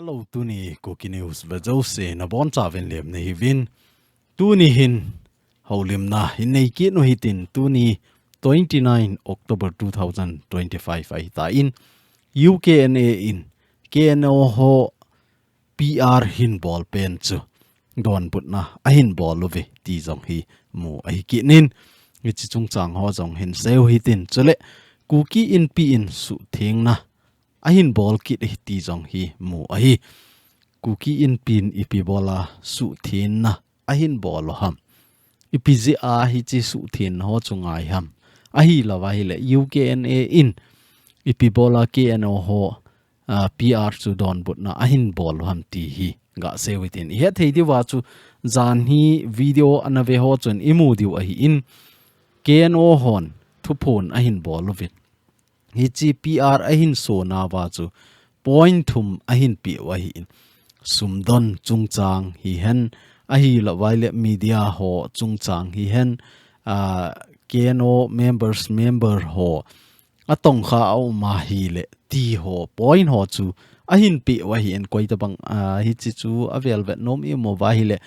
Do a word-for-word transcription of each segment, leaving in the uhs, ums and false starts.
Hello, tuni Kuki News vejouse nabonchauvin lemna hiuvin. Tuni hin houlimna hin neikit u hitin, tuni twenty nine October two thousand twenty five ahitan, U K N A in K N O ho P R hinbol pen chu donbutna ahinbol uve ti jong hi mu ahi kit in, hiche chungchang ho jong hin seiyu hitin, chule Kuki Inpi in suhthengna ahinbol kit e ti jong hi mu ahi. Kuki Inpi in ipi bola suhthengna ahinbol u ham? Ipi jeh a hiche suhthengna ho chu ngai ham? Ahilou ahile U K N A in ipi bola K N O ho, ah, P R chu donbutna ahinbol u ham ti hi gaseiyu hitin. Ihet thei diuva chu jan hi video ana ve ho chun imu diu ahin, K N O hon thuphon ahinbol uvin, hiche P R ahin sonauva chu point thum ahinpeh u ahin, sumdon chungchang hihen, ahilou ahile media ho chungchang hihen, ah, K N O members member ho atongkha aum ahile ti ho, point ho chu ahinpeh u ahin, koitabang, ah, hiche chu avel vet nom ium uva ahile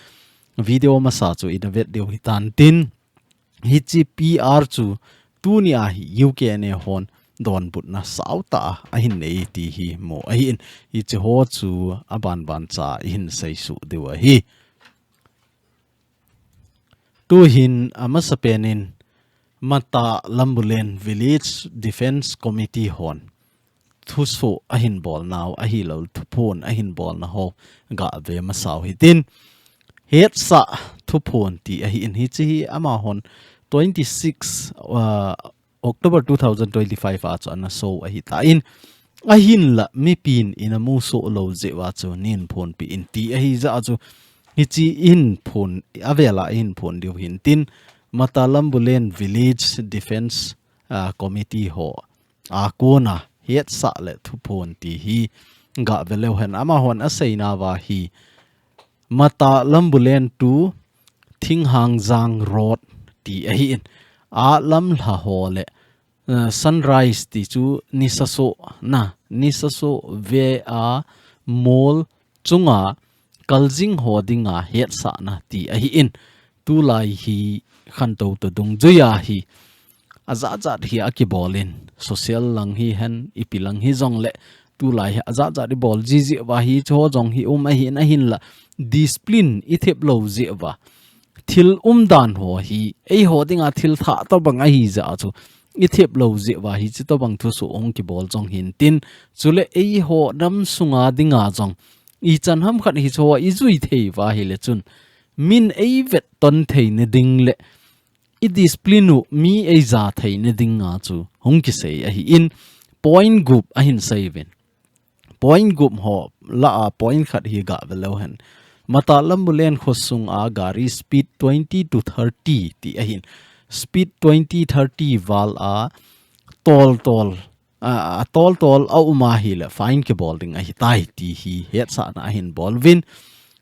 video masa chu ina vet diu hitan tin, hiche P R chu tuni a hi U K N A hon donbutna sautah a ahin nei ti hi mu ahin, hiche ho chu abanban cha ihin seisuh diu ahi. Tuhin amasapen in Mata Lambulen Village Defence Committee hon thusoh ahinbol nau ahilou, thuphon ahinbol nau ho gave masau hitin, hetsah thuphon ti ahin, hiche hi amahon twenty six, uh, October two thousand twenty five a chu ana so ahitan, ahinla mipin ina musoh lou jeh uva chu neihin phonpeh in ti ahi jeh a chu, hiche ihin phon, avela ihin phon diu hintin, Mata Lambulen Village Defence, ah, Committee ho a kona hetsah le thuphon ti hi gave leu hen, amahon aseinauva hi Mata Lambulen to Thinghangjang Road ti ahin, a lamlha ho le, eh, sunrise ti chu nisasoh na, nisasoh ve a mol chunga kaljing ho dinga hetsahna ti ahin, tulai hi khantou to dungjuia hi ajat jat hi akibol in, social lang hihen, ipi lang hijongle, tulai hi ajat jat ibol jiji uva hiche ho jong hi um ahin, ahinla discipline ithep lou jeh uva, thil umdan ho hi eiho dinga thil thah tobang ahi jeh a chu, ithep lou jeh uva hiche tobang thusoh hung kibol jong hintin, chule eiho nam sunga dinga jong ichan ham khat hiche ho ijui thei uva ahile chun, min eivet ton theina ding le idiscipline u mi eija theina dinga chu hung kisei ahin, point gup ahin seiuvin. Point gup ho lah a point khat hi gave leu hen. Mata Lambulen khosung a gari speed twenty to thirty ti ahin, speed twenty thirty val a tol tol, a, a tol tol aum ahile fine kibol ding ahitai ti hi hetsahna ahin bol uvin.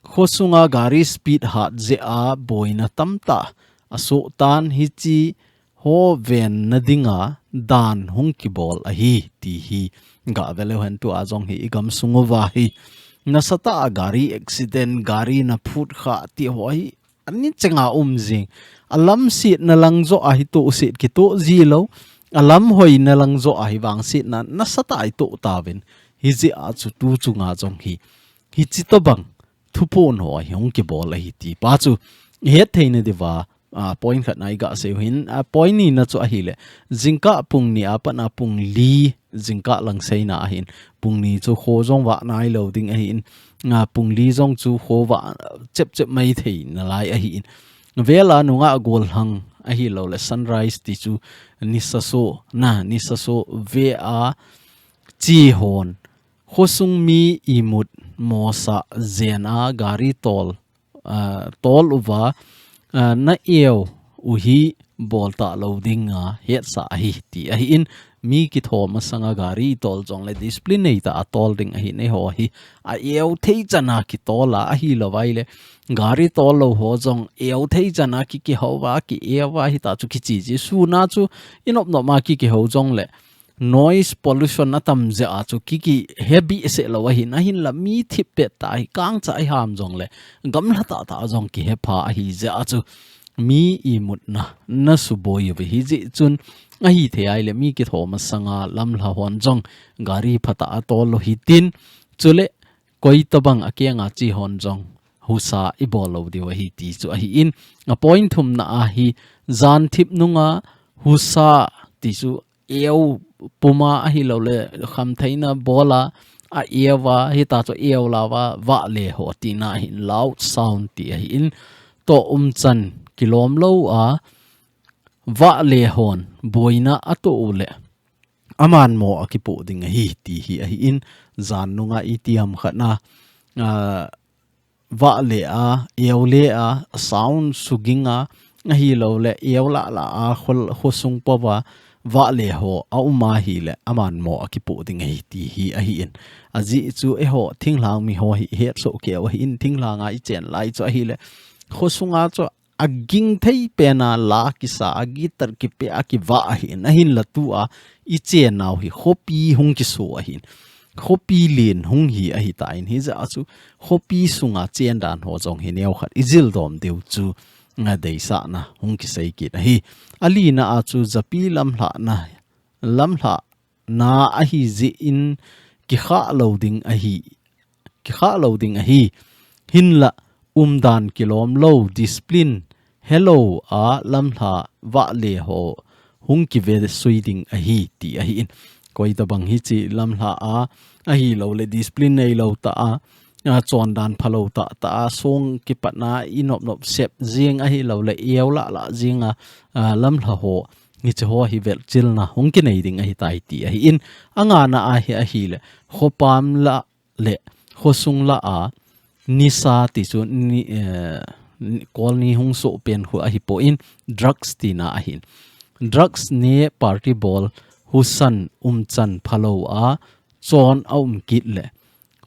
Khosunga gari speed hat jeh a boina tamtah asoh tan, hiche ho venna dinga dan hung kibol ahi ti hi gave leu hen, tua jong hi igamsung uva hi nasatah a gari accident, gari naphut kha ti ho hi ani chenga um jing. Alam setna lang joh a hi tohset kitoh ji lou, alam hoina lang joh a hi vangsetna nasatah a itoh tauvin. Hijeh a chu tu chunga jong hi hiche tobang thuphon ho hi hung kibol ahi ti pa chu ihet theina diuva, a, point khatna igaseiyu hin, a, point nina chu ahile, jingkah pung ni a pat a pung li jingkah lang seina ahin, pung ni chu kho jong vah nailou ding ahin, a, pung li jong chu kho vah chep chep mai thei nalai ahin, vela nungah gollhang ahilou le sunrise ti chu nisasoh na, nisasoh ve a chi hon khosung mi imut mosah jen a gari tol, ah, tol uva, ah, na eu u hi bol talou dinga hetsah ahi ti ahin, mi kitho masanga gari tol jongle discipline neitah a tol ding ahin, eiho hi a eu thei chana kitol a, ahilou vaile gari tol lou ho jong eu thei chana ki, kihou va, ki eu va hita chu kiche ji, suna chu inop nop ma ki, kihou jongle noise pollution atam jeh a chu kiki hebi se lo ahin, ahinla mi thip pet tah hi kangcha iham jongle gamla tah tah jong kihe pha ahi jeh a chu mi imutna na suboi uve. Hijeh chun ahithei ahile mi kitho masanga lamlha hon jong gari phatah a tol lou hitin, chule koitabang akenga che hon jong husa ibol lou diu ahi ti chu ahin, a point thumna a hi jan thip nunga husa ti chu eu puma ahilouleh khamtheina bola a eu a, hita chu eu lava vahle ho tina ahin, loud sound ti ahin, toh umchan kilom lou a vahle hon boina atoh uleh aman mo akipoh ding ahi ti hi ahin, jan nunga itiham khatna, ah, vahle a, eu le a, sound suging a, ahilouleh eu lah lah a, khol, khosung pouva vahle ho aum ahile aman mo akipoh ding ahi ti hi ahin. Ajeh chu eiho thinglhang mi ho hi hetsoh keu ahin, thinglhanga ichen lai chu ahile khosunga chu aging thei pena la kisa, a guitar kipe a kivah ahin, ahinla tua ichennau hi khopi hung kiso ahin, khopi len hung hi ahitan, hijeh a chu khopi sunga chen dan ho jong hi neokhat ijil dom diu chu, ah, deisahna hung kisei kit ahi. Alina a chu japi lamlhahna, lamlhahna ahijeh in kikhah lou ding ahi, kikhah lou ding ahi. Hinla umdan kilom lou, discipline helou a lamlha vahle ho hung kivesui ding ahi ti ahin. Koitabang hiche lamlha a, ahilouleh discipline neilou tah a, a, chondan phalou tah tah a, song kipatna inop nop sep jing ahilouleh eu lah lah jing a, a, lamlha ho, hiche ho hi velchilna hung kinei ding ahitai ti ahin. Angana a hi ahile khopam lah le khosung lah a nisa ti chu ni, eh, ni, kol ni hung soh pen khu ahipoi, drugs tina ahin. Drugs ne, party bol, husa umchan phalou a chon aum kit le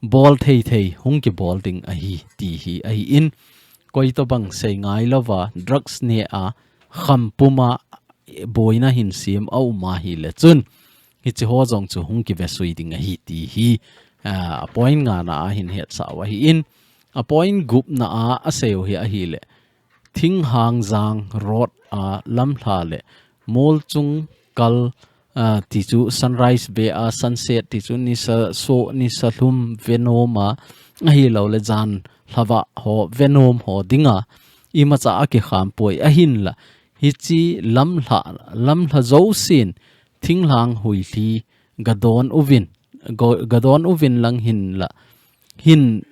bol thei thei hung kibol ding ahi ti hi ahin. Koitabang sei ngailouva drugs ne a kham puma boina hin sem aum ahile chun hiche ho jong chu hung kivesui ding ahi ti hi, ah, a point ngana a hin hetsah u ahin, a point gupna a asei u hi ahile, thinghang jang road a lamlha le molchung kal, ah, ti chu sunrise ve a, sunset ti chu nisa soh, nisa lhum venom a, ahilouleh jan lhavah ho venom ho dinga imacha akikham poi, ahinla hiche lamlha, lamlha jousen thinglhang huilhi gadon uvin, go-, gadon uvin lang hinla, hin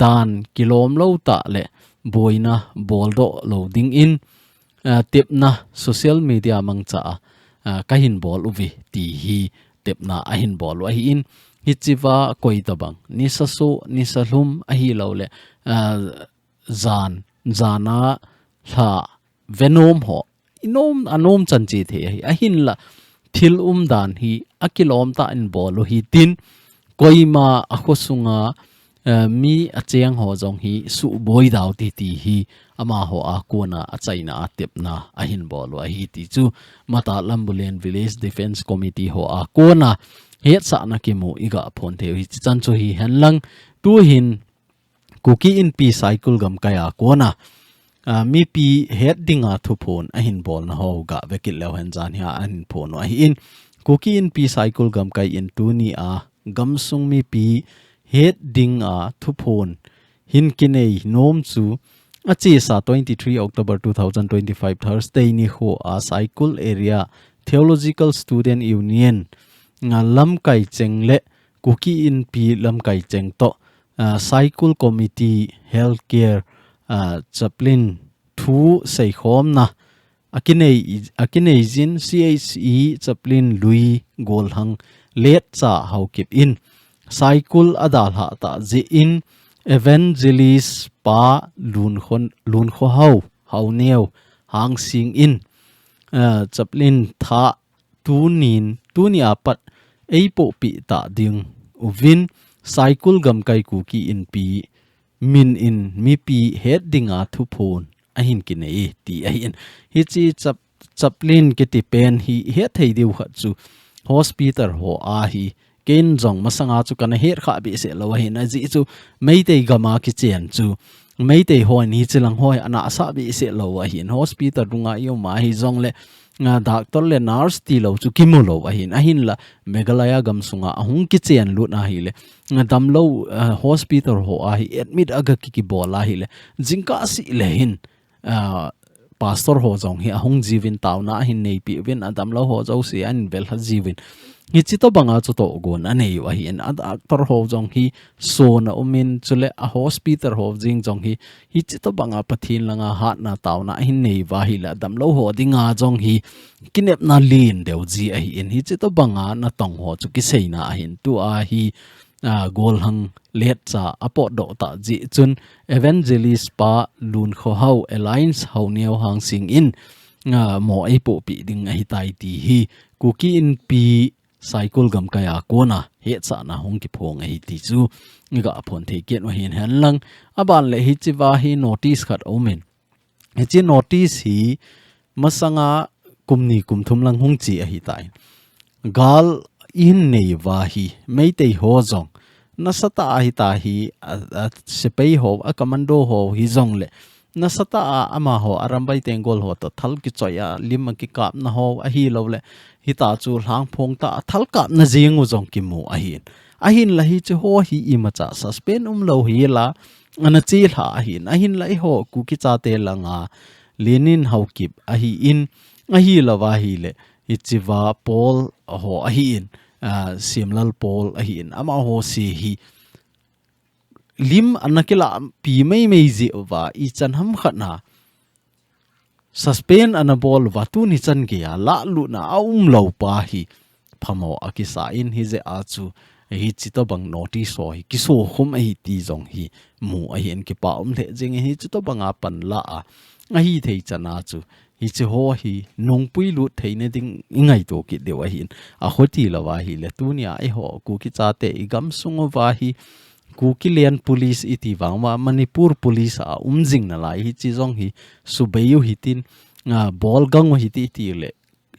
dan kilom lou tah le boina boldoh lou dingin, ah, tepna social media mangcha a, ah, kahin bol uve ti hi tepna ahin bol u ahin, hichea koitabang nisa soh, nisa lhum ahilouleh, ah, jan, jana lha venom ho inom, anom chan che thei ahi. Ahinla thil umdan hi akilom tah in bol u hitin, koima akhosunga, eh, mi acheng ho jong hi suboi dau ti ti hi amaho a kona achaina a tepna ahin bol u ahi ti chu Mata Lambulen Village Defence Committee ho a kona hetsahna kimu iga phong thei u hi. Chichan chu hihen lang, tuhin Kuki Inpi Saikul gamkai a kona, ah, mipi het dinga thuphon ahin bolna ho ga vekit leu hen jan hia ahin phong u ahin. Kuki Inpi Saikul gamkai in tuni a gamsung mipi het dinga thuphon hin kinei nom chu achesa twenty-three October two thousand twenty-five Thursday nikho a Saikul Area Theological Student Union nga lamkai cheng le Kuki Inpi lamkai cheng toh, ah, Saikul Committee Healthcare, ah, Chaplain thu seikhomna akinei, akinei jin C H E Chaplain Lui Golhang Letcha Haokip in Saikul adalhah tah jeh in Evangelist Pa Lunkho, Lunkhohao Haoneo Hangsing in, ah, Chaplain thah tunin, tuni a pat eipohpeh tah ding uvin, Saikul gamkai Kuki Inpi min in mipi het dinga thuphon ahin kinei ti ahin. Hiche chap-, chaplain kiti pen hi het thei diu khat chu hospital ho ahi. Ken jong masanga chu kana het kha behseh lou ahin, ajeh chu Meitei gam a kichen chu Meitei hon hiche lang ho hi ana sa behseh lou ahin, hospital dunga i um ahi jongle, ah, doctor le nurse tilou chu kimu lou ahin, ahinla Meghalaya gam sunga ahung kichen lut ahile, ah, damlou, ah, hospital ho ahi admit aga ki, kibol ahile, jingkah seh le hin, ah, pastor ho jong hi ahung jiuvin, taona ahin neipi uvin, adamlou ho jouse ahin velha jiuvin. Hiche tobanga chu tohgon anei u ahin, a doctor ho jong hi son a umin, chule a hospital ho jeng jong hi, hiche tobanga Pathen langa hatna taona ahin nei uva ahile, adamlou ho dinga jong hi kinepna len deu ji ahin, hiche tobanga natong ho chu kiseina ahin, tua hi, ah, golhang letcha apotdoh tah jeh chun Evangelist pa Lunkhohao Alliance Haoneo Hangsing in, ah, mo eipohpeh ding ahitai ti hi Kuki Inpi Saikul gamkai a kona hetsahna hung kiphong ahi ti chu iga phon thei kit u ahin, henlang aban le hichea hi notice khat aumin. Hiche notice hi masanga kum ni kum thum lang hung che ahitai. Gal ihin nei uva hi, Meitei ho jong nasatah a hitia hi, a, a sepai ho, a commando ho hijongle, nasatah a amaho, Arambai Tenggol ho toh thal kichoi a, lim a kikapna ho ahilouleh, hitia chu lhangphong tah a thal kapna jeng u jong kimu ahin. Ahinla hiche ho hi imacha suspend umlou hela, ana chelha ahin, ahinla eiho Kuki chate langa Lenin Haokip ahin, ahilou va ahile, hichea Paul ho ahin, ah, Siamlal Paul ahin, amaho jouse hi lim ana kilahpi maimai jeh uva, ichan ham khat na suspend ana bol uva, tuni chan geiya lahlutna aumlou pa hi phamo akisa in, hijeh a chu hiche tobang notice ho hi kiso khum ahi ti jong hi mu ahin, kipa um lheh jeng in, hiche tobanga panla a, ahithei chan a chu hiche ho hi nungpui lut theina ding ingaito kit diu ahin, akhuti lou va ahile, tunia eiho Kuki chate igamsung uva hi Kuki Land Police iti vang uva, Manipur Police a um jing nalai hiche jong hi subei u hitin, ah, bolgang u hiti tile,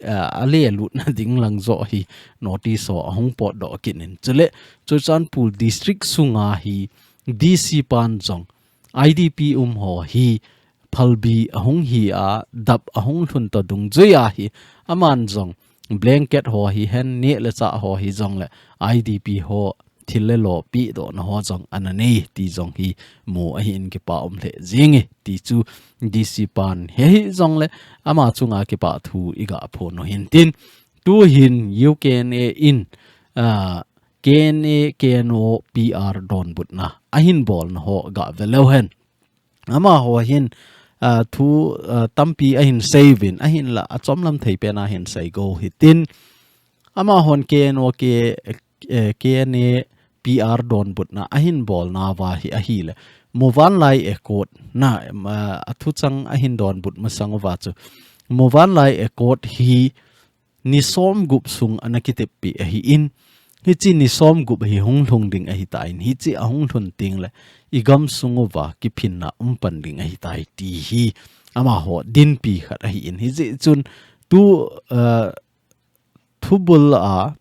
ah, alelutna ding lang joh hi notice ho ahung potdoh kit in. Chule Churachandpur District sunga hi D C pan jong I D P um ho hi phalbi ahung hi a, dap ahung lhun toh dungjui a hi, aman jong blanket ho hihen, neh le chah ho hijongle I D P ho thil le lo pedohna ho jong ana nei ti jong hi mu ahin, kipa um lheh jeng e ti chu D C pan he hijongle ama chunga kipah thu iga phon u hin tin, tuhin U K N A in, ah, K N A K N O P R donbutna ahin bolna ho ga ve leu hen. Amaho hin, ah, thu, ah, tampi ahin sei uvin, ahinla achomlam thei pen ahin sei go hitin. Amahon K N O K, eh, K N A P R donbutna ahin bolna uva hi ahile, Muvanlai Accord na, ah, athuchang ahin donbut masang uva chu, Muvanlai Accord hi ni somgup sung ana kiteppi ahin, hiche ni somgup hi hung lhung ding ahitan, hiche ahung lhun tengle igamsung uva kiphinna um pan ding ahitai ti hi amaho dinpi khat ahin, hijeh chun tu, ah, thubul a,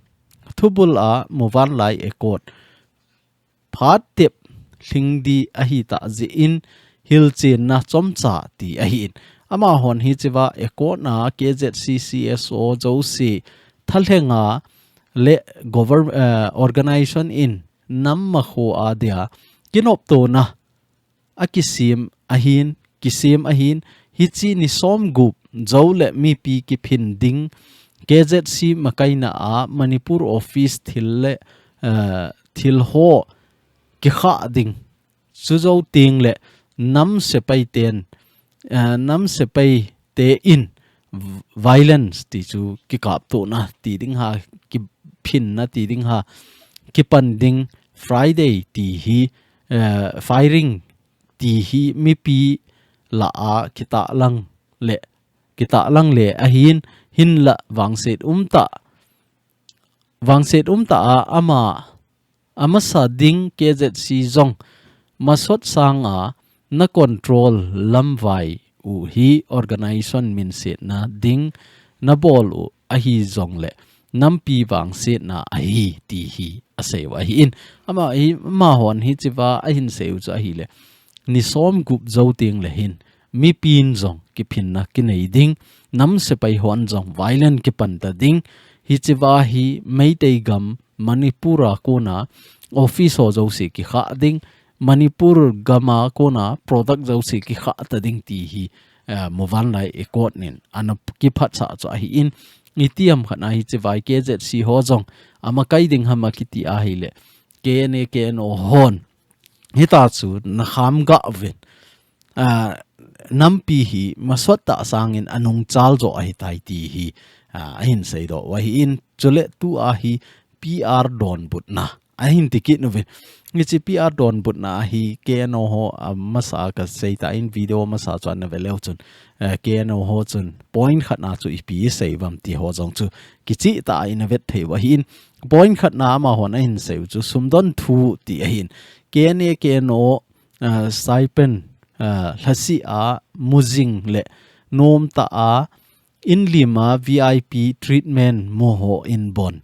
thubul a Muvanlai Accord phat tep lhing ding ahitah jeh in hilchenna chomcha ti ahin. Amahon hichea Accord na K Z C C S O jouse thalhenga le govern-, eh, organization in nam makho a dia kinoptona akisem ahin, kisem ahin, hiche ni somgup jou le mipi kiphin ding, K Z C makaina a Manipur office thil le, eh, thil ho kikhah ding. Chujou tengle nam sepai ten, eh, nam sepai te in v-, violence ti chu kikaptona ti ding ha, kiphinna ti ding ha, kipan ding Friday ti hi, eh, firing ti hi mipi lah a kitahlang le, kitahlang le ahin, hinlah vangset umtah, vangset umtah a ama, amasa ding K Z C jong masot sanga na control lamvai u hi organization minsetna ding nabol u ahijongle nampi vangsetna ahi ti hi asei u ahi in. Ama hi, amahon hichea ahin sei u chu ahile, ni som gup jou teng le hin, mipin jong kiphinna kinei ding, nam sepai hon jong violent kipan ta ding, hichea hi Meitei gam Manipur a kona office ho jouse kikha ding, Manipur gam a kona product jouse kikha ta ding ti hi, eh, muvanlai i court nin ana kiphatsah chu ahi in, itiham khat a hichea K Z C ho jong amakai ding ham akiti ahile, K N A, K N O hon hita chu nakham ga uvin, ah, nampi hi masot tah sangin anungchal jo ahitai ti hi, ah, ahin seidoh u ahi in, chule tua hi P R donbutna ahin ti kit uvin. Hiche P R donbutna hi K N O ho, ah, masa kasei tan video masa chu ana ve leu chun, eh, K N O ho chun point khat na chu ipi isei uvam ti ho jong chu kicheh tah a ina vet thei u ahi in, point khat na amahon ahin sei u chu sumdon thu ti ahi in. K N A, K N O, ah, stipend, ah, lhasih a mujing le nomtah a inlim a V I P treatment mu ho in bon,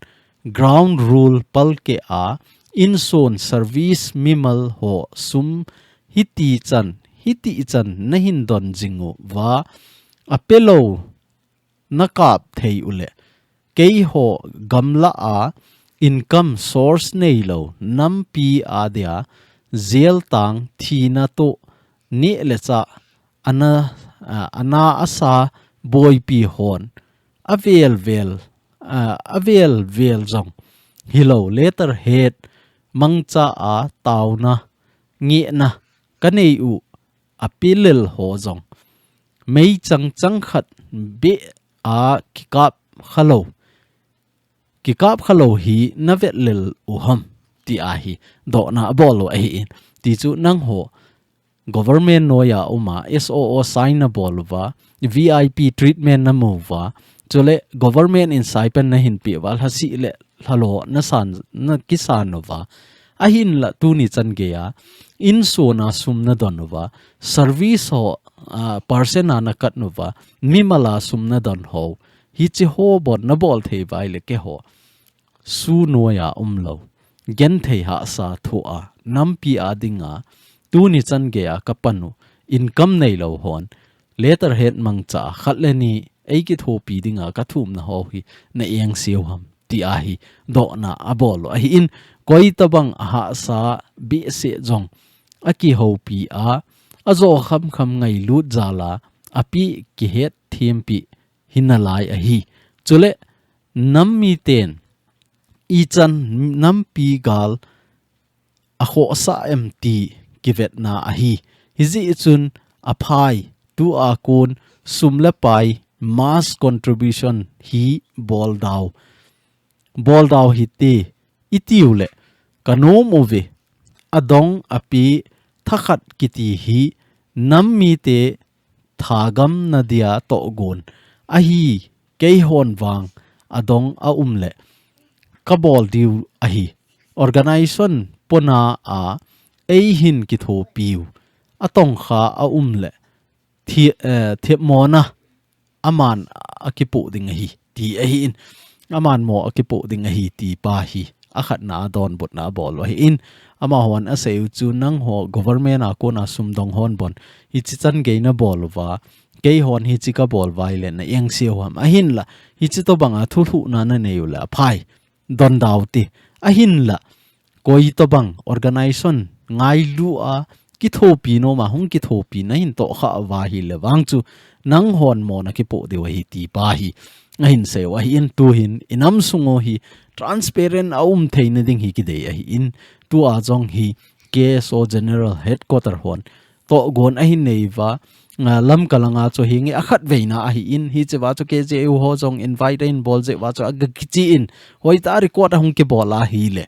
ground rule palkeh a insun service mimal ho sum hiti chan, hiti chan nahin don jing uva, apelou nakap thei ule, keiho gamla a income source neilou nampi a dia jail tang, thina toh neh le chah ana, ah, ana asa boipi hon avel vel, ah, avel vel jong hilou, letterhead mangcha a taona ngehna kanei u apelel ho jong meichang chang khat beh a kikap khalou, kikap khalou hi navet lel u ham ti ahi dohna abol u ahi in. Ti chu nangho government noiya um a S O O sign nabol uva, V I P treatment namu uva, chule government in stipend nahin pe uva, lhasih le lhalo nasan, nakisan uva, ahinla tuni chan geiya insun a sum nadon uva, service ho, ah, percent a nakat uva, mimal a sum nadon ho, hiche ho bon nabol thei uva ahile keiho su noiya umlou, genthei hahsa thoh a, nampi a dinga tuni chan geiya kapan u income neilou hon, letterhead mangcha a khat le ni eikithopi dinga kathumna ho hi na engse u ham ti ahi dohna abol u ahi in, koitabang ahahsa behseh jong akihoupi a, ajo khamkham ngailut jal a, apeh kihet thempi hinalai ahi. Chule nam miten ichan nampi gal akhohsah em ti kivetna ahi. Hijeh chun aphai, tua kon sum le pai mass contribution hi boldau, boldau hite itiu le kanom uve, adong ape thakhat kiti hi nam mite thagam nadia tohgon ahi, keihon vang adong aum le kabol diu ahi. Organization pona a eihin kithopiu atongkha aum le thi-, eh, themmo na aman akipoh ding ahi, ti ahi in. Aman mo akipoh ding ahi, ti pa hi akhatna a donbutna abol u ahi in. Amahon asei u chu nangho government a kona sumdong hon bon hiche chan gei nabol uva, keihon hiche kabol uva ahile na engse u ham. Ahinla, hiche tobanga thulhuhna nanei u le aphai, dondau te. Ahinla, koitobang organization ngailu a kithopi nom a hung kithopi nahin tohkhah uva ahile vang chu nanghon mo nakipoh diu ahi ti pa hi ahin sei u ahi in, tuhin inam sung u hi transparent aum theina ding hi kidei ahi in, tua jong hi K S O General Headquarter hon tohgon ahin nei uva, ah, Lamka langa chu hinge akhatveina ahi in, hichea chu K J U ho jong invite ahin bol jeh uva chu aga kichi in, hoitah a record ahung kibol ahile.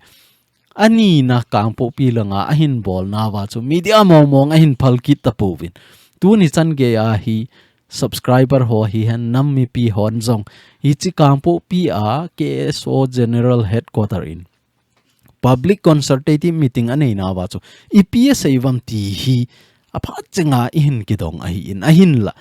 Anina Kangpokpi langa ahin bolna uva chu media mongmong ahin phal kit tapouvin. Tuni chan geiya hi subscriber ho hihen nam mipi hon jong hiche Kangpokpi a K S O General Headquarter in public consultative meeting aneina uva chu ipi asei uvam ti hi aphat chenga ihin kidong ahi in, ahinla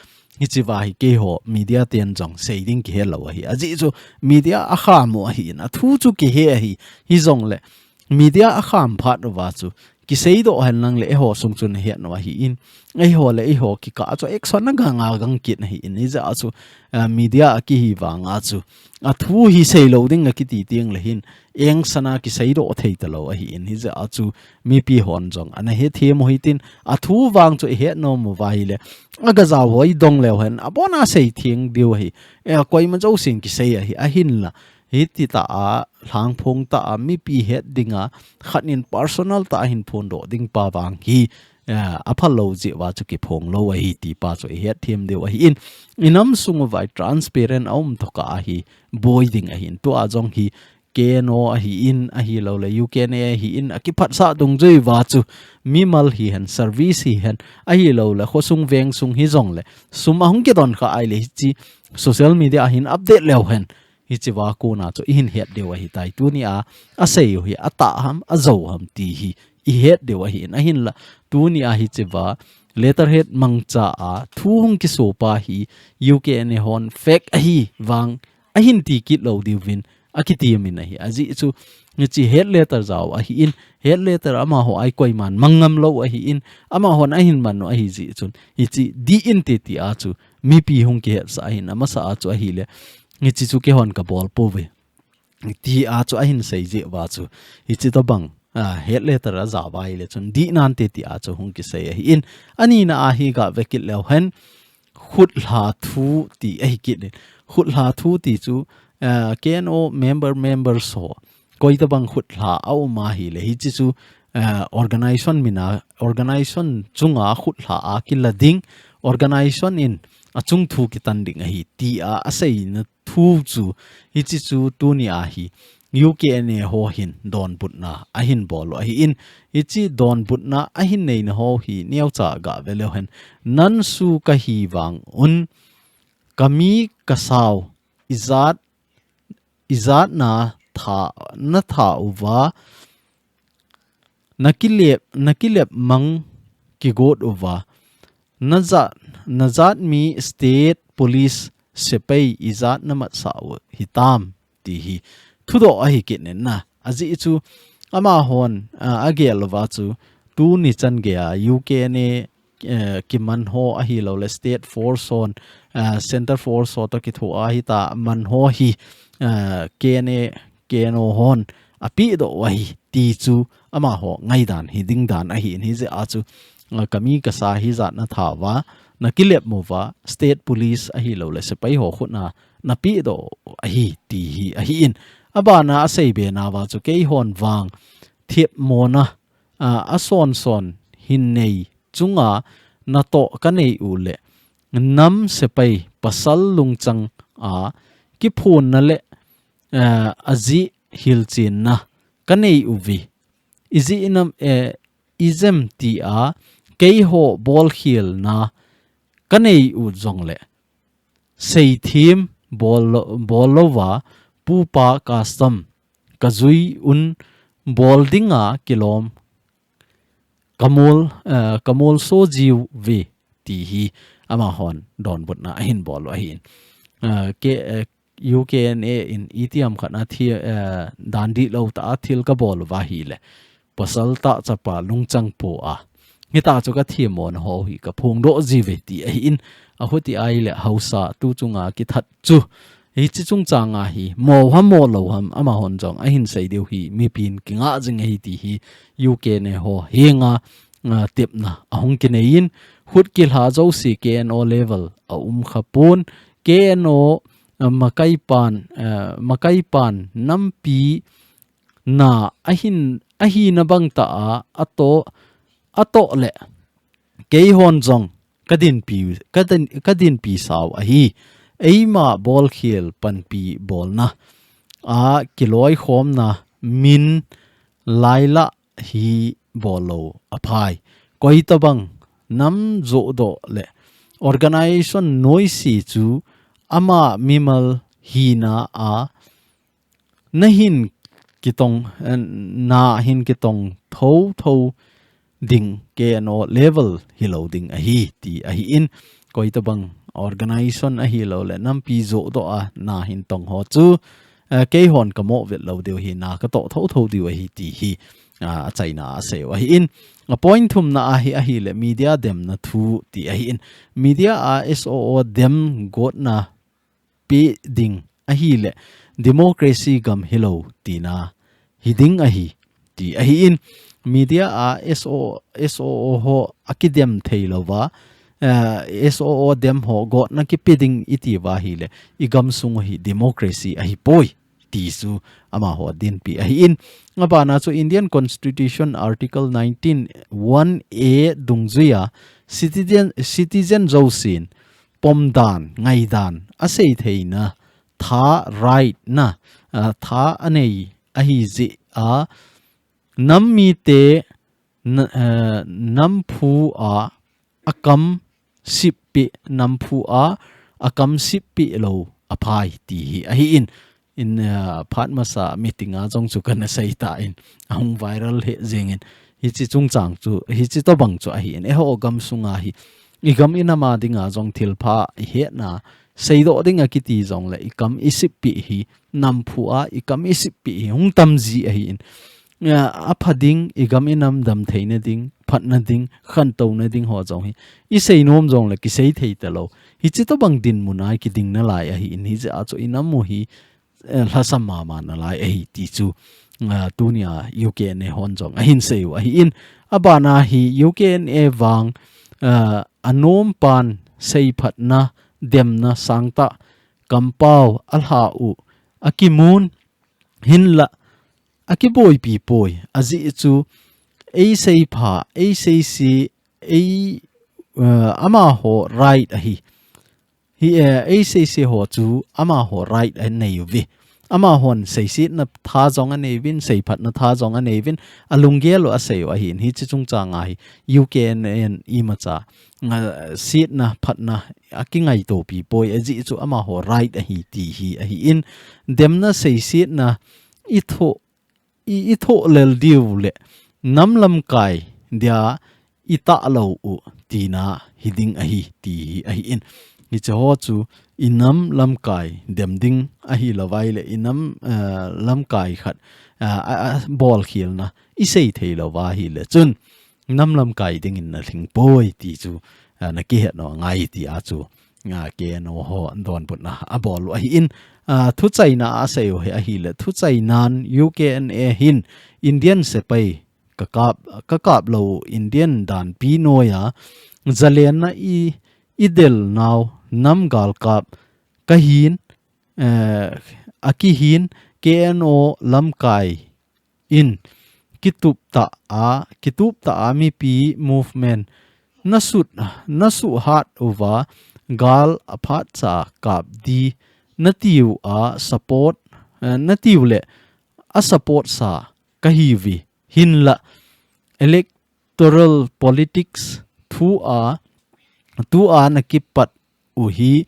Hichiva hi keiho media ten jong sei ding kihe lou ahi. Ajeh chu media akham u ahin, athu chu kihe ahi. Hijongle media akham phat uva chu kiseidoh hen lang le eiho sung chun ahet u ahin. Eiho le eiho kikah chu action agang agang kit ahin. Hijeh a chu, ah, media akihi vanga chu athu hi sei lou ding akiti teng le hin, engsana kiseidoh thei talou ahin. Hijeh a chu mipi hon jong ana hethem u hitin, athu vang chu ihet nom uva ahile, aga jao ho idong leu hen, abona sei theng diu ahi. E, koima jousen kisei ahi, ahinla. Hiti tah a, lhangphong tah a, mipi het dinga, khat in personal tah a hin phondoh ding pa vang hi, eh, aphal lou jeh uva chu kiphong lou ahi ti pa chu ihet them diu ahin. Inam sung uva transparent aum tokah a hi boi ding ahin. Tua jong hi K N O ahin, ahilou le U K N A ahin, akiphatsah dungjui uva chu mimal hihen, service hihen, ahilou le khosung vengsung hijongle sum ahung kidon kha ahile hichi social media a hin update leu hen. Hichiva kona chu ihin het diu ahitai. Tunia asei u hi atah ham, ajou ham ti hi ihet diu ahin. Ahinla, tunia hichiva letterhead mangcha a thu hung kiso pa hi U K N A hon fake ahi vang ahin ti kit lou diuvin akitimin ahi. Ajeh chu hichi head letter jao ahin, head letter amaho a koiman mang ngam lou ahin, amahon ahin man u ahi jeh chun hichi dih inte tia chu mipi hung kihetsah ahin, amasa a chu ahile, hichi chu keihon kabol pouve tia chu ahin sei jeh uva chu, hichi tobang, ah, head letter aja uva ahile chun dih nante tia chu hung kisei ahin. Anina a hi gave kit leu hen, khutlha thu ti ahi kit in. Khutlha thu ti chu, ah, K N O member, members ho koi tobang khutlha aum ahile, hichi chu, ah, organization mina, organization chunga khutlha a kila ding, organization in achung thu kitan ding ahi tia aseina thu chu, hichi chu tunia hi U K N A ho hin donbutna ahin bol u ahin, hichi donbutna ahin neina ho hi neocha gave leu hen, nansu kahi vang un, kami kasao, ijat, ijat na tha, natha uva, nakilep, nakilep mang kigot uva, najat, najat mi state police sepai ijat namatsah u hitam ti hi thudoh ahi kit in na. Ajeh chu amahon, ah, agel uva chu tuni chan geiya U K N A, eh, kiman ho ahilou le state force hon, ah, center force ho toh kithoa hita man ho hi, ah, K N A K N O hon apehdoh u ahi ti chu amaho ngaidan hi ding dan ahin, hijeh a chu, ah, kami kasa hijat natha uva, nakilep uva, state police ahilou le sepai ho khutna napehdoh u ahi ti hi ahin. Abana aseibe nauva chu keihon vang thepmona, ah, asonson hin nei chunga natoh kanei u le nam sepai pasal lungchang a kiphonna le, eh, ajeh hilchenna kanei uve. Ijeh inem, eh, ijem tia keiho bolkhelna kanei u jongle seithem bol, bol louva pupa custom kajui un bol dinga kilom kamol, eh, kamolso jiuve ti hi amahon donbutna ahin bol u ahin. Eh, ke, eh, U K N A in itiham khat na thi, eh, dan dihlou tah a thil kabol uva ahile, pasal tah chapa lungchang po a, hita chu kathemona ho hi kaphongdoh jiuve ti ahin. Ahuti ahile haosa tu chunga kithat chu, hichi chungchanga hi mo ham mo lou ham, amahon jong ahin sei diu hi mipin kingah jing ahi ti hi U K N A ho henga, ah, tepna ahung kinei in, khut kilha jouse K N O level aum khapon, K N O, ah, makaipan, ah, makaipan nampi na ahin, ahina bang tah a, atoh, atoh le keihon jong kadinpi, kadin, kadinpi sau ahi. Eima bolkhel panpi bolna a kiloikhomna min lailah hi bol lou aphai. Koitabang nam johdoh le organization noise chu ama mimal hina a nahin kitong, eh, nahin kitong thotho ding K N O level hilou ding ahi ti ahin, koitabang organization ahilouleh nampi joh doh a na hin tong ho chu, eh, keihon ka mo vet lou diu hi, na ka toh thotho diu ahi ti hi, ah, achaina a asei u ahin. A point thumna a hi ahileh media demna thu ti ahin. Media a S O O dem gotna pe ding ahileh democracy gam hilou tina hi ding ahi ti ahin. Media a S O, S O O ho akidem thei louva, eh, S O O dem ho gotna kipe ding iti uva ahileh i gamsung u hi democracy ahipoi ti chu amaho dinpi ahin. Abana chu Indian Constitution Article nineteen one A dungjuia citizen, citizen jousen pomdan, ngaidan, asei theina tha, right na, ah, tha anei ahi jeh a, nam mite na, eh, namphu a akam sippi, namphu a akam sippi lou aphai ti hi ahin. In, ah, phat masa meeting a jong chu kana sei tan, ahung viral lheh jengin. Hiche chungchang chu, hiche tobang chu ahin. Eiho gamsunga hi, i gam i nam a dinga jong thilpha i hetna seidoh ding akiti jongleh i kam i sippi hi, namphu a i kam i sippi hi hung tam ji ahin. Ah, apha ding, i gam i nam dam theina ding, phatna ding, khantouna ding ho jong hi i seinom jongleh kisei thei talou. Hiche tobang dinmun a kiding nalai ahin, hijeh a chu i nam u hi, eh, lhasam mama nalai ahi ti chu, ah, tunia U K N A hon jong ahin sei u ahin. Abana hi U K N A vang, ah, anompan seiphatna, demna sangtah kampao alha u akimun, hinlah akiboipi poi. Ajeh chu eiseipha, eiseise, ei, ah, amaho right ahi. Hi, eh, eiseise ho chu amaho right anei uve. Amahon seisetna tha jong anei uvin, seiphatna tha jong anei uvin, alunggel u asei u ahin. Hiche chungchang a hi U K N A in imacha, ah, setna, phatna akingaitopi poi, ajeh chu amaho right ahi ti hi ahin. Demna, seisetna i thoh, i, i thoh lel diu leh nam lamkai dia i tah lou u tina hi ding ahi ti hi ahin. Hiche ho chu i nam lamkai dem ding ahilouva ahileh i nam, eh, lamkai khat, eh, a, a, bolkhelna i sei thei louva ahileh chun nam lamkai dingin na lhing poi ti chu, eh, na kihet nom angai ti a chu, eh, K N O ho donbutna abol u ahin, eh, thuchaina a asei u hi ahileh, thuchainan U K N A hin Indian sepai ka kap, ka kap lou Indian danpi noiya zalenna i, i del nau nam galkap kahin, eh, akihin K N O lamkai in kitup tah a, kitup tah a mipi movement na sut, na suhat uva gal aphatcha kap di na tiu a support, eh, na tiu leh a support sa kahi uve. Hinlah electoral politics thu a, tu a na kipat u hi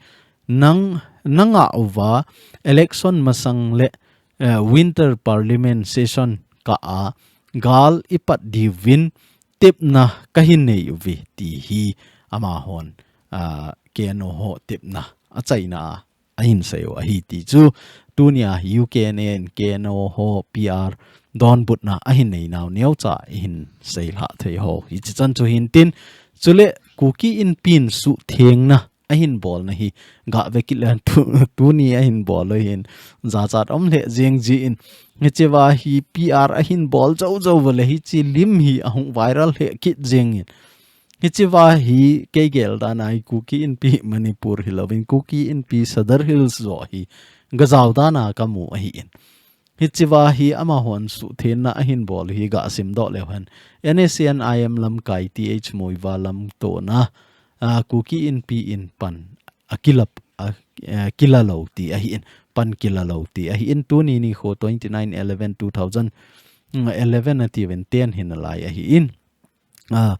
nang, na ngah uva election masang leh, eh, winter parliament session kah a gal i pat diuvin tepna kahin nei uve ti hi amahon, ah, K N O ho tepna achaina a ahin sei u ahi ti chu, tunia U K N A in K N O ho P R donbutna ahin nei nau neocha ihin seilhah thei u hichi chan chu hintin, chuleh Kuki Inpi in suhthengna ahin bolna hi gah ve kit leh tu, tuni ahin bol u hin jachat um lheh jeng jin, hichea hi P R ahin bol jou jou uleh hichi lim hi ahung viral lheh kit jengin. Hichea hi kei gel dan a hi Kuki Inpi Manipur hilouvin Kuki Inpi Sadar Hills joh hi gajao dan a kamu ahin. Hichea hi amahon suhthengna ahin bol hi gah simdoh leu hen, N S C N I M lamkai Th Muivah lamtona, ah, Kuki Inpi in pan akilap, a, eh, kila lou ti ahin, pan kila lou ti ahin, tuni nikho twenty nine eleven two thousand eleven atiuvin ten hi nalai ahin. Ah,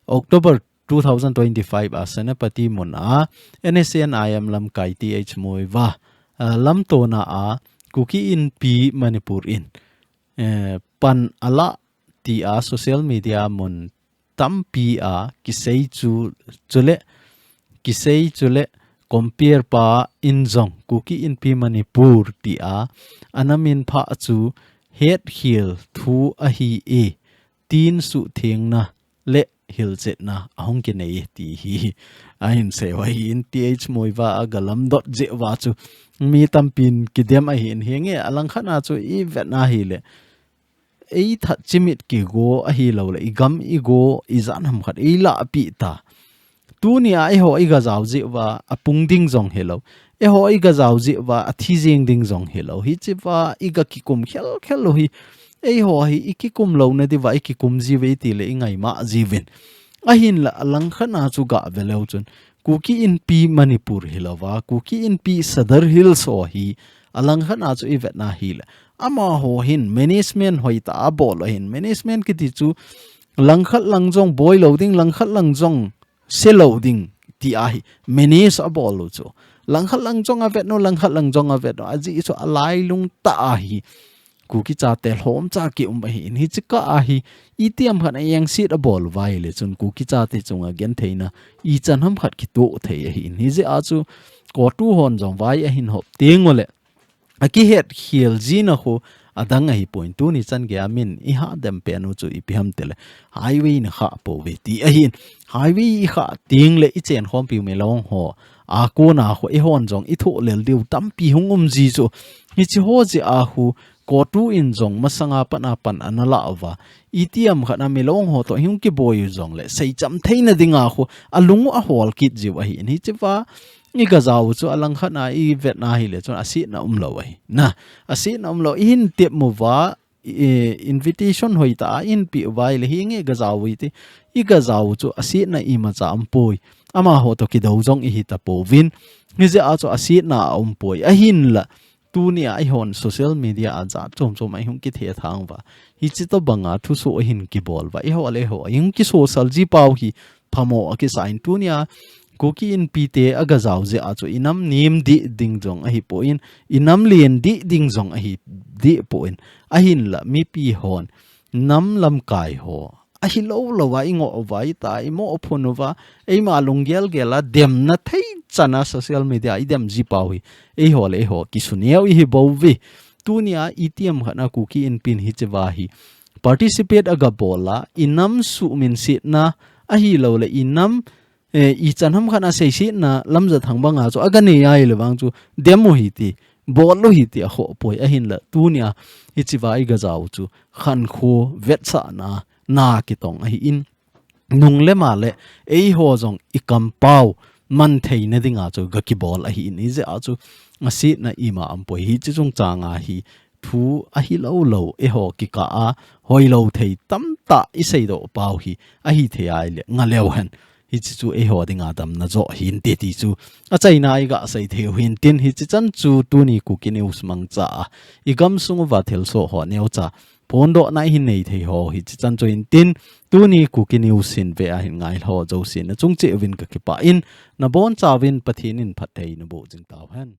October two thousand twenty-five a Senapati mun a N S C N I M lamkai Th Muivah, ah, lamtona a Kuki Inpi Manipur in, eh, pan alah ti a social media mun tampi a kisei chu, chuleh, kisei chuleh compare pa in jong Kuki Inpi Manipur tia ana min pha chu hetkhel thu ahi e, tin suhthengna le hilchetna ahung kinei e ti hi ahin sei uva ahin. Th Muivah a galamdot jeh uva chu mi tampin kidem ahin, hinge alangkhat a chu i vet na hile ei that chimit kigo ahilou le, i gam i go, i jan ham khat ei lahpeh ta. Tunia eiho i gajao jeh uva, apung ding jong hilou. Eiho i gajao jeh uva, athi jeng ding jong hilou. Hichea i gakikum khelkhel u hi, eiho hi i kikum louna diuva i kikum jiuve ti le i ngaimah jiuvin. Ahinla alangkhat a chu gave leu chun, Kuki Inpi Manipur hilouva, Kuki Inpi Sadar Hills ho hi, alangkhat a chu i vet na hile, amaho hin management hoitah a abol u ahin, management kiti chu langkhat lang jong boi lou ding, langkhat lang jong se lou ding ti ahi, manage abol u chu. Langkhat lang jong avet u, langkhat lang jong avet u, ajeh chu alailung tah ahi. Kuki chate lhomcha kium ahin, hiche kah a hi, itiham khat a engset abol uva ahile chun Kuki chate chunga gentheina ichan ham khat kitoh thei ahin. Hijeh a chu CoTU hon jong vai ahin hop teng ule, akihetkhel jina khu adang ahipoi. Tuni chan geiya min i hadem pen u chu ipi ham tile, highway na khah pouve ti ahin. Highway i khah teng le i chenkhompiu Milong ho a kona khu eihon jong i thohlel diu tampi hung um ji chu. Hiche ho jeh a khu CoTU in jong masanga pat a pan ana la uva, itiham khat a Milong ho toh hung kiboi u jongle seicham theina dinga khu alung u ahol kit jiu ahin. Hichea i gajao u chu alangkhat a i vet na hile chun asetna umlou ahi. Na, asetna umlou, i hin tep uva, i, invitation hoitah a i hin pe uva ahile hinge gajao u iti, i gajao u chu asetna imacha umpoi. Amaho toh kidou jong i hita pouvin. Hijeh a chu asetna aumpoi. Ahinla, tunia eihon social media a jat chom chom a i hung kithethang uva, hiche tobanga thusoh i hin kibol uva, eiho le eiho i hung kisosal ji pau hi phamo akisa in. Tunia Kuki Inpi te agajao jeh a chu i nam nem deh ding jong ahipoi, i nam len deh ding jong ahi deh poi. Ahinla mipi hon, nam lamkai ho, ahilou louva i ngoh uva, i ta, i moh phun uva, eima lunggel gel a demna thei chan a social media i dem ji pau hi, eiho le eiho kisuneo i hi bouve. Tunia itiham khat a Kuki Inpi in hichea hi participate agabol a, i nam suhminsetna ahilou le i nam, eh, ichan ham khat a seisetna lamjat thang banga chu aganei ahile vang chu dem u hiti, bol u hiti akhoh poi. Ahinla tunia hichea i gajao u chu khankho vetsahna na kitong ahin, nung le ma le eiho jong i kampau man theina dinga chu gakibol ahin, hijeh a chu asetna ima umpoi. Hiche chungchang a hi thu ahilou lou eiho kikah a hoilou thei tamtah i seidoh pau hi ahithei ahile ngaleu hen. Hiche chu eiho dinga damna joh hinte ti chu achaina i gasei thei u hintin, hiche chan chu tuni Kuki News mangcha a i gamsung uva thilsoh ho neocha phondohna i hin nei thei ho hiche chan chu hintin, tuni Kuki News hin ve a hin ngai ho jouse nachung cheh uvin kakipah in, nabonchauvin Pathen in phatthei naboh jing tauhen.